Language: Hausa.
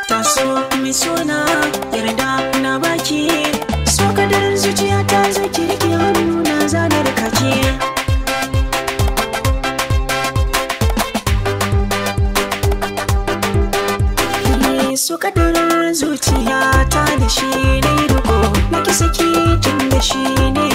Taso mai suna yarda na baki. So kadarin zuciya ta zo ki rike hannu na zanar kaki. So kadarin zuciya ta da shi na yi riko, na ki saki tun da shi ne